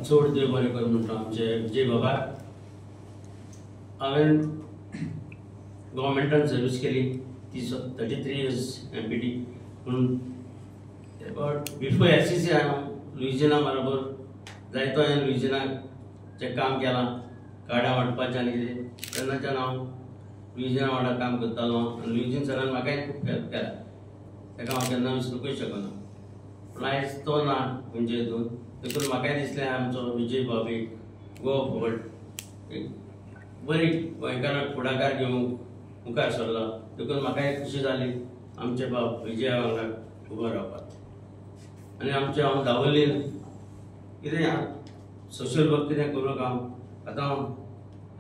चड देव बरें कर म्हणटा आमचे विजय बाबा. हांवें गव्हर्मेंटान सर्वीस केली ती 33 इयर्स MPT पूण बिफोर SCC हांव लुइजिना बरोबर जायतो हांवें लुइजिनाचें काम केलां, कार्डां वांटपाचें आनी कितें. तेन्नाच्यान हांव लुइजिना वांगडा काम करतालो आनी लुइजिन सरान म्हाकाय खूब हेल्प केला, ताका हांव केन्ना विसरूंकूय शकना. पूण आयज तो ना खंयच्या हितून, देखून म्हाकाय दिसलें आमचो विजय बाब एक गोवा फॉरवर्ड एक बरी गोंयकारांक फुडाकार घेवंक मुखार सरला. देखून म्हाकाय खुशी जाली आमचे बाब विजया वांगडा उबो रावपाक. आनी आमचें हांव दावोलीन कितें सोशल वर्क कितें करूंक हांव आतां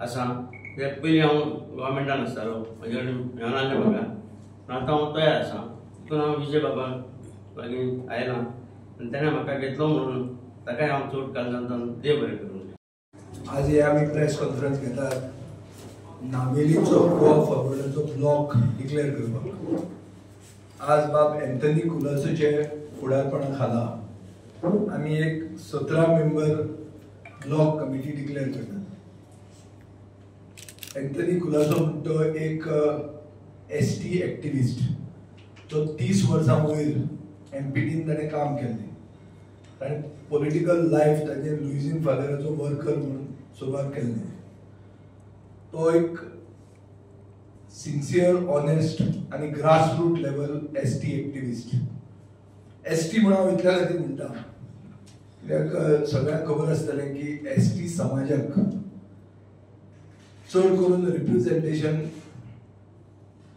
आसा. कित्याक पयलीं हांव गव्हर्मेंटान आसतालो, म्हजे कडेन मेळनासलें म्हाका, पूण आतां हांव तयार आसा. देखून हांव विजय बाबाक लागीं आयलां आनी तेणें म्हाका घेतलो म्हणून ताकाय हांव चड काळजांतल्यान देव बरें करूं. आज हे आमी प्रेस कॉन्फरन्स घेतात नावेलीचो गोवा फॉरवर्डाचो ब्लॉक डिक्लेअर करपाक. आज बाब एंथनी कुलासोचे फुडारपणा खाला आमी एक 17 मेंबर ब्लॉक कमिटी डिक्लेअर करतात. एंथनी कुलासो म्हणटो एक ST activist, तो 30 वर्सां वयर MPTन ताणें काम केल्लें. ताणें पॉलिटिकल लायफ ताजें लुइझीन फादराचो वर्कर म्हणून सुरवात केल्ली. तो एक सिन्सियर, ऑनेस्ट आनी grassroot level ST activist. ST म्हणून हांव इतल्या खातीर म्हणटा कित्याक सगळ्यांक खबर आसतलें की ST समाजाक चड करून रिप्रेझेंटेशन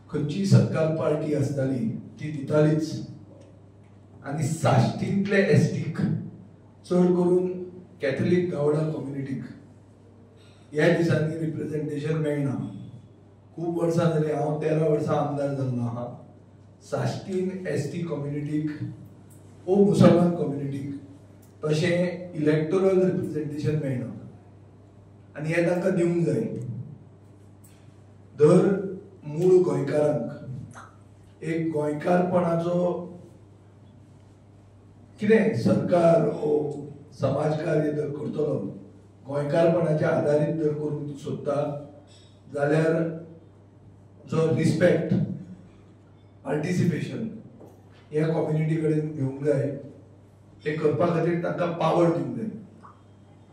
खंयची सरकार पार्टी आसताली ती दितालीच, आनी साश्टींतले STक चड करून कॅथलीक गावडा कम्युनिटीक ह्या दिसांनी रिप्रेझेंटेशन मेळना. खूब वर्सां जालीं, हांव 13 वर्सां आमदार जाल्लो आहा. साश्टीन ST कम्युनिटीक ओ मुसलमान कम्युनिटीक तशें इलेक्टोरल रिप्रेझेंटेशन मेळना आनी हें तांकां दिवंक जाय. दर मूळ गोंयकारांक एक गोंयकारपणाचो कितें सरकार ओ समाजकार्य जर करतलो गोंयकारपणाच्या आदारीत जर करूंक सोदता जाल्यार जो रिस्पेक्ट, पार्टिसिपेशन ह्या कम्युनिटी कडेन घेवंक जाय. ते करपा खातीर तांकां पावर दिवंक जाय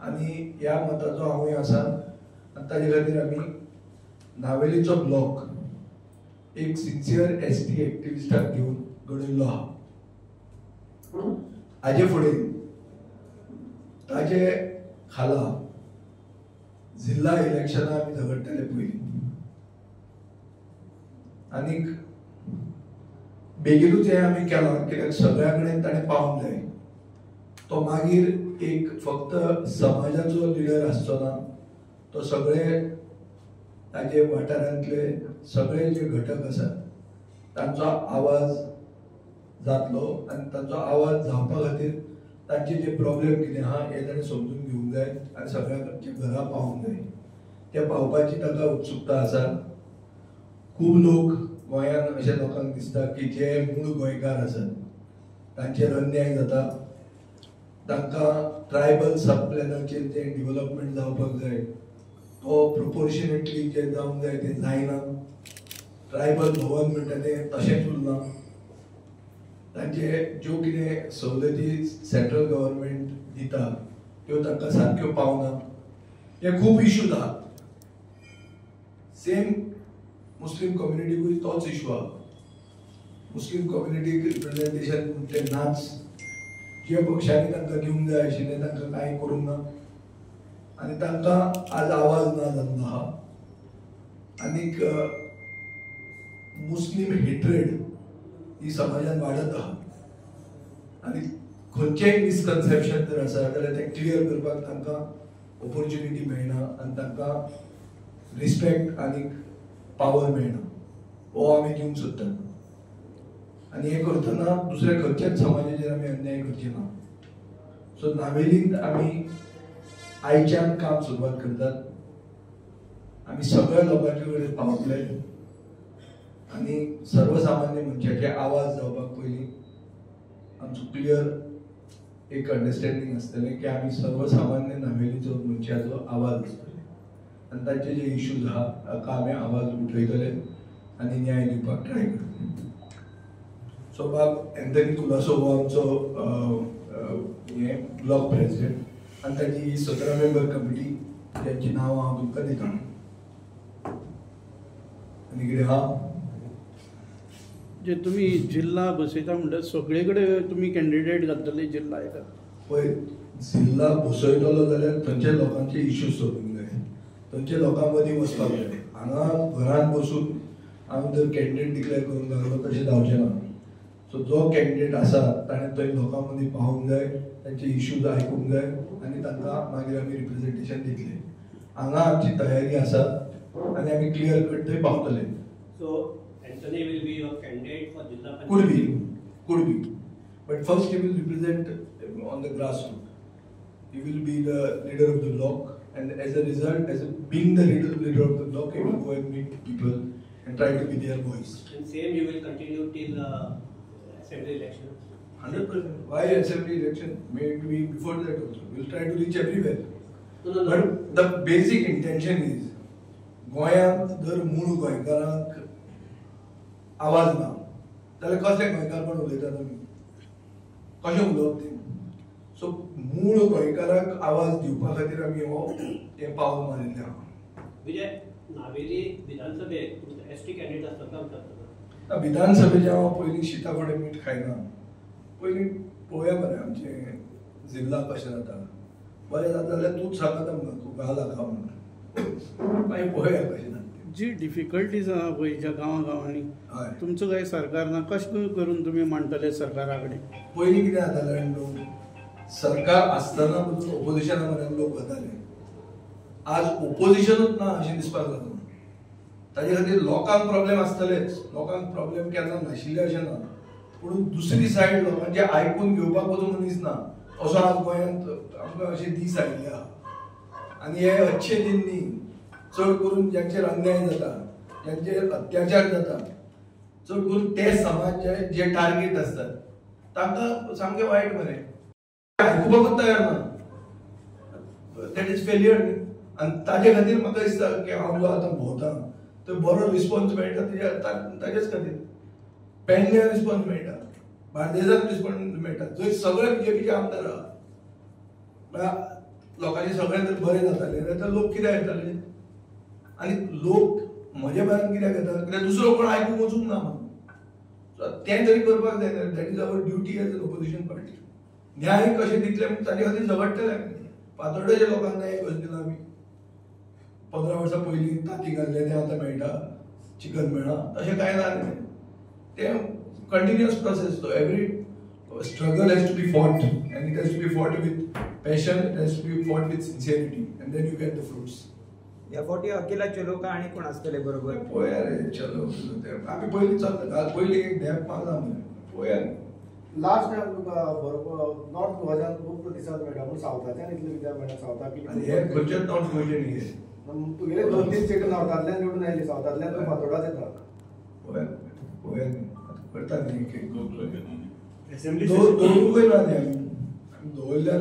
आनी ह्या मताचो हांवूय आसा. आनी ताजे खातीर आमी नावेलीचो ब्लॉक एक सिन्सियर ST एक्टिविस्टाक घेवन घडयल्लो आहा. हाजे फुडें ताजे खाला जिल्हा इलेक्शनां आमी झगडटाले पयलीं, आनीक बेगीनूच हें आमी केलां कित्याक सगळ्या कडेन ताणें पावूंक जाय. तो मागीर एक फक्त समाजाचो लिडर आसचो ना, तो सगळे ताजे वाठारांतले सगळे जे घटक आसात तांचो आवाज जातलो आनी तांचो आवाज जावपा खातीर तांचे जे प्रॉब्लेम कितें आहा हे ताणें समजून घेवंक जाय आनी सगळ्यांच्या घरा पावूंक जाय. त्या पावपाची ताका उत्सुकता आसा. खूब लोक गोंयांत अशें लोकांक दिसता की जे मूळ गोंयकार आसात तांचेर अन्याय जाता, तांकां ट्रायबल सब प्लॅनाचेर जें डिवलपमेंट जावपाक जाय तो प्रोपोर्शनेटली जें जावंक जाय तें जायना. ट्रायबल भवन म्हणटा तें तशेंच उरलां. तांचे ज्यो कितें सवलती सेंट्रल गव्हर्मेंट दिता त्यो तांकां सारक्यो पावना. हे खूब इश्यूज आहात. सेम मुस्लीम कम्युनिटीकूय तोच इशू आहा. मुस्लीम कम्युनिटीक रिप्रेझेंटेशन तें नाच, जे पक्षांनी तांकां दिवंक जाय आशिल्लें तांकां कांय करूंक ना आनी तांकां आज आवाज ना जाल्लो आहा. आनीक मुस्लीम हेट्रेड ही समाजान वाडत आहा आनी खंयचेंय मिसकन्सेप्शन जर आसा जाल्यार तें क्लियर करपाक तांकां ऑपोर्चुनिटी मेळना आनी तांकां रिस्पेक्ट आनी पावर मेळना. हो आमी दिवंक सोदतात आनी हें करतना दुसऱ्या खंयच्याच समाजाचेर आमी अन्याय करचे ना. सो नावेलींत आमी आयच्यान काम सुरवात करतात. आमी सगळ्या लोकांचे कडेन पावतले आनी सर्वसामान्य मनशाचे आवाज जावपाक पयलीं आमचो क्लियर एक अंडरस्टँडींग आसतलें की आमी सर्वसामान्य नावेलीचो मनशाचो आवाज आसतले आनी तांचे जे इश्यूज आहा ताका आमी आवाज उठयतले आनी न्याय दिवपाक ट्राय करतले. सो बाब एंथनी कुलासो हो आमचो हे ब्लॉक प्रेसिडेंट आनी ताची ही 17 मेंबर कमिटी ज्यांची नांवां हांव तुमकां दिता. आनी कितें आहा जे तुमी जिल्हा बसयता म्हणटा सगळे कडेन तुमी कॅन्डिडेट घालतले जिल्हा एका? पळय, जिल्हा बसयतलो जाल्यार थंयच्या लोकांचे इश्यूज सोदूंक जाय, थंयच्या लोकां मदीं वचपाक जाय. हांगा घरांत बसून हांव जर कॅन्डिडेट डिक्लेअर करूंक लागलो तशें जावचें ना. सो जो कॅन्डिडेट आसा ताणें थंय लोकां मदीं पावूंक जाय, तांचे इश्यूज आयकूंक जाय आनी तांकां मागीर आमी रिप्रेजेंटेशन दितले. हांगा आमची तयारी आसा आनी आमी क्लियर कट थंय पावतले. So Anthony will be your candidate for Jilla Panchayat? Could be. But first he will represent on the grassroots. He will be the leader of the block, and as a result, as being the leader of the block, he will go and meet people and try to be their voice. And same you will continue till assembly election? 100%. Why assembly election? May it be before that also. We will try to reach everywhere. No. But the basic intention is, गोंयांत जर मूळ गोंयकारांक आवाज ना जाल्यार कसले गोंयकारपण उलयतात आमी, कशें उलोवप तें? सो मूळ गोंयकारांक आवाज दिवपा खातीर आमी हो हें पावल मारिल्लें आहा. विजय, नावेली विधानसभेक तुमचो एस टी कॅन्डिडेट आसतलो काय? विधानसभेचें हांव पयलीं शिता फुडें मीठ खायना. पयलीं पळोवया मरे आमचें जिल्हा कशें जाता. बरें जाता जाल्यार तूंच सांगता आमकां, तूं घाल हाका म्हणून, मागीर पळोवया कशें जाता. जी डिफिकल्टीज आहा पळय ज्या गांवा गांवांनी, तुमचो काय सरकार ना, कशें करून तुमी मांडटले सरकारा कडेन? पयलीं कितें जातालें न्हू, सरकार आसतना पसून ओपोजिशना मदल्यान लोक वताले. आज ओपोजिशनूच ना अशें दिसपाक लागलां. ताजे खातीर लोकांक प्रॉब्लेम आसतलेच, लोकांक प्रॉब्लेम केन्ना नाशिल्ले अशें ना, पूण दुसरी सायड लोकांचे आयकून घेवपाक वचून मनीस ना असो आज गोंयांत आमकां अशे दीस आयिल्ले आहा. आनी हे अच्छे दीन न्ही, चड करून ज्यांचेर अन्याय जाता, ज्यांचेर अत्याचार जाता, चड करून ते समाज जे टार्गेट आसतात तांकां सामकें वायट मरे, आयकुपाकूच तयार ना. That is failure. आनी ताजे खातीर म्हाका दिसता की हांव जो आतां भोंवता थंय बरो रिस्पॉन्स मेळटा ताजेच खातीर. पेडण्यां रिस्पॉन्स मेळटा, बार्देजांत रिस्पॉन्स मेळटा, जंय सगळे बीजेपीचे आमदार आहा. म्हळ्यार लोकांचे सगळें जर बरें जातालें जाल्यार लोक कित्याक येताले? आनी लोक म्हज्या बारान कित्याक येता? कित्याक दुसरो कोण आयकूंक वचूंक ना म्हणून. सो तें तरी करपाक जाय. That is our duty as an opposition party. न्याय कशें दितले म्हूण ताजे खातीर झगडटले आमी. फातोड्डेच्या लोकांक न्याय कसो दिला आमी? 15 वर्सां पयलीं तांती घाल्लें तें आतां मेळटा, चिकन मेळना, तशें कांय ना न्ही. तें कंटिन्युअस प्रोसेस तो. Every struggle has to be fought, and it has to be fought with passion, it has to be fought with sincerity, and then you get the fruits. ह्या फावटी अकेला चलो काय आनी कोण आसतले बरोबर? पळोवया रे, चलो आमी पयलीं चलता, पयलीं एक धेंप मारला मरे, पळोवया. लास्ट टायम तुका बरोबर नॉर्थ गोवाच्यान खूब प्रतिसाद मेळटा, पूण सावथाच्यान इतले कित्याक मेळटा? सावथाक हे खंयच्याच नॉर्थ गोंयचे न्ही, तुगेले 2-3 सीट नॉर्थांतल्यान निवडून आयली, सावथांतल्यान तूं फातोडाच येता. पळोवया पळोवया आतां करता न्ही, दवरूंकय ना न्ही आमी, आमी दवरल्यार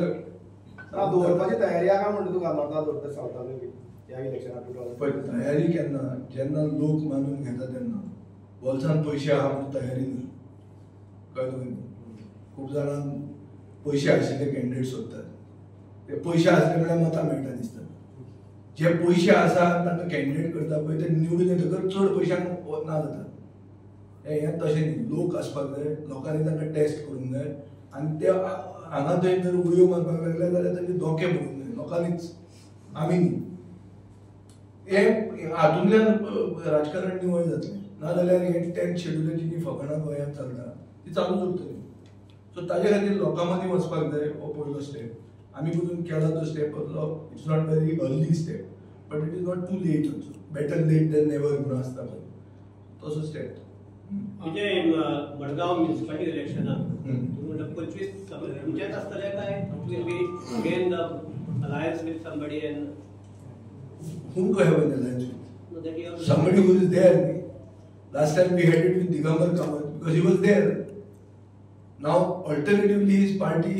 दवरपाची तयारी आहा म्हणटा तुका नॉर्थान दवरता सावथान बी ह्या इलेक्शनाक? पळय, तयारी केन्ना जेन्ना लोक मानून घेता तेन्ना. बोल्सान पयशे आहा म्हणून तयारी न्ही, कळ्ळें तुका? खूब जाणांक पयशे आशिल्ले कॅन्डिडेट सोदतात, ते पयशे आसले म्हळ्यार मतां मेळटा दिसतात. जे पयशे आसा तांकां कॅन्डिडेट करता पळय, ते निवडून येतकर चड पयशांक ना जातात. हें तशें न्ही, लोक आसपाक जाय, लोकांनी तांकां टेस्ट करूंक जाय आनी ते हांगा थंय जर उडयो मारपाक लागले जाल्यार तांचे दोके भरूंक जाय लोकांनीच, आमी न्ही. हें हातूंतल्यान राजकारण निवळ जातलें, नाजाल्यार हें 10th शेड्युलाची जी फकाणां गोंयांत चलता ती चालूच उरतली. सो ताजे खातीर लोकां मदीं वचपाक जाय, हो पयलो स्टेप. आमी पसून केला तो स्टेप असलो, it's not very early step, but it is not too late also. Better late than never म्हणून आसता पळय तसो स्टेप. म्हणजे मडगांव म्युनिसिपालिटी इलेक्शनाक तुम्ही म्हणटा 25 सगळे तुमचेच आसतले काय will be again the alliance with somebody and whom to have an alliance with? No, that you have somebody who is there. Last time we had it with Digambar Kamath because he was there. Now alternatively his party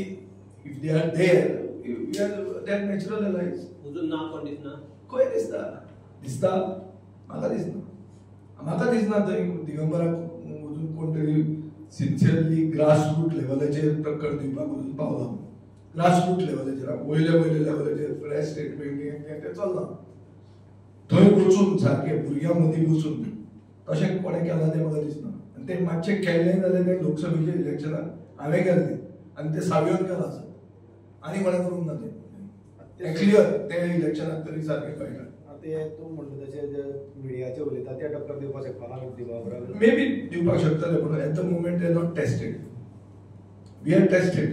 If they are there, we are they are natural allies. अजून ना कोण दिसना? खंय दिसता? दिसता म्हाका दिसना, म्हाका दिसना थंय दिगंबराक अजून कोण तरी सिन्सियरली ग्रासरूट लेवलाचेर टक्कर दिवपाक अजून पावला. ग्रासरूट लेवलाचेर, वयल्या वयल्या लेवलाचेर प्रेस स्टेटमेंट हें तें चल्लां. थंय वचून सारकें भुरग्यां मदीं वचून तशें कोणें केलां तें म्हाका दिसना. आनी तें मातशें केल्लें जाल्यार तें लोकसभेच्या इलेक्शनाक हांवें केल्लें आनी तें सावियोन केलां आसत, आनी कोणें करूंक ना. तें क्लियर तें इलेक्शनाक तरी सारकें कळटा. ते तूं म्हणटा तशें जे मिडियाचे उलयता ते टक्कर दिवपाक शकना दिगंबराक? मे बी दिवपाक शकतले, पूण at the moment they are not tested. We are tested.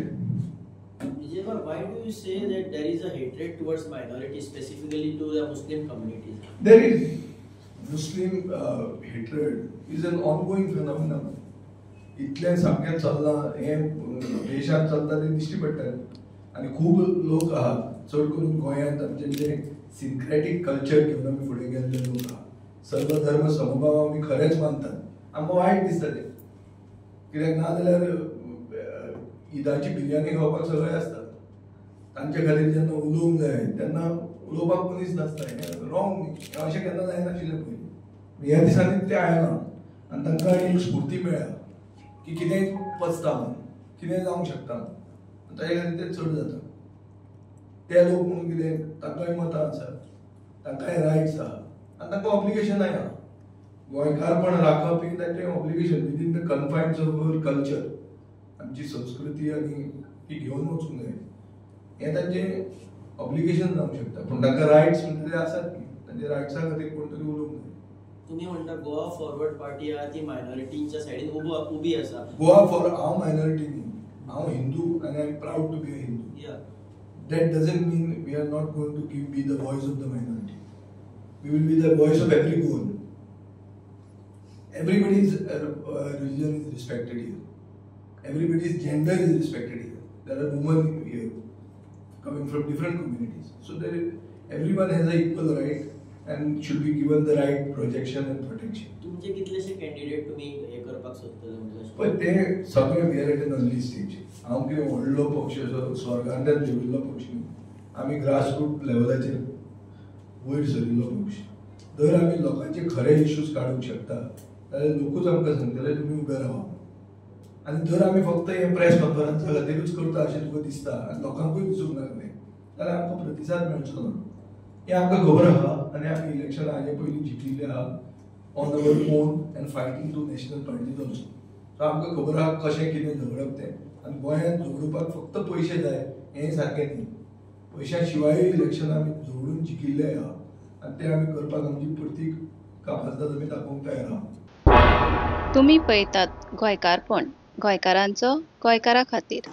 Vijaykumar, why do you say that there is a hatred towards minorities, specifically to the Muslim communities? There is. Muslim hatred is an ongoing phenomenon. इतलें सामकें चल्लां हें देशांत चलता तें दिश्टी पडटा. आनी खूब लोक आहात, चड करून गोंयांत आमचे जे सिंक्रेटीक कल्चर घेवन आमी फुडें गेल्ले लोक आहा. सर्वधर्म समभाव आमी खरेंच मानतात. आमकां वायट दिसता तें, कित्याक ना जाल्यार ईदाची बिर्याणी खावपाक सगळे आसतात. तांचे खातीर जेन्ना उलोवंक जाय तेन्ना उलोवपाक मनीस नासता. हें रॉंग न्ही, हें अशें केन्ना जायनाशिल्लें पयलीं. ह्या दिसांनी तें आयलां आनी तांकां एक स्फुर्ती मेळ्ळ्या की कितेंय पचता म्हणून, कितेंय जावंक शकता म्हणून, ताजे खातीर तें चड जाता. ते लोक म्हणून कितें, तांकांय मतां आसा, तांकांय रायट्स आहा आनी तांकां ऑब्लिगेशनाय आहा. गोंयकारपण राखप ही तांचें obligation within the confines of our culture. आमची संस्कृती आनी ती घेवन वचूंक जाय, हें तांचें ऑब्लिगेशन जावंक शकता. पूण तांकां रायट्स म्हणटा ते आसात न्ही, तांच्या रायट्सा खातीर कोण तरी उलोवंक जाय. तुमी म्हणटा गोवा फॉरवर्ड पार्टी आहा ती मायनॉरिटींच्या सायडीन उबी आसा. गोवा फॉरवर्ड, हांव मायनॉरिटी न्ही, हांव हिंदू आनी I am proud to be a Hindu. That doesn't mean we are not going to be the voice of the minority. We will be the voice of every Goan. Everybody's religion is respected here. Everybody's gender is respected here. There are women here coming from different communities. So there, everyone has an equal right and should be given the right projection and protection. तुमचे कितलेशे candidate तुम्ही हे करपाक सोदतले? पण ते सगळे we are at an early stage. हांव कितें व्हडलो पक्ष असो स्वर्गांतल्यान देंविल्लो पक्ष न्ही. आमी ग्रासरूट लेवलाचेर वयर सरिल्लो पक्ष. जर आमी लोकांचे खरे इश्यूज काडूंक शकता जाल्यार लोकूच आमकां सांगतले तुमी उबे रावा. आनी जर आमी फक्त हें प्रेस कॉन्फरन्सा खातीरूच करता अशें तुका दिसता आनी लोकांकूय दिसूंक लागलें जाल्यार आमकां प्रतिसाद मेळचो ना. हें आमकां खबर आहा आनी आमी इलेक्शनां हाजे पयलीं जिखिल्लें आहा on our own and fighting to national parties also. So आमकां खबर आहा कशें कितें झगडप तें. आनी गोंयांत झगडुपाक फक्त पयशे जाय हें सारकें न्ही. पयशां शिवाय इलेक्शनां आमी झगडून जिखिल्लें आहा आनी तें आमी करपाक आमची परती कापाजदाद आमी दाखोवंक तयार आहा. तुमी पळयतात गोंयकारपण, गोंयकारांचो गोंयकारा खातीर.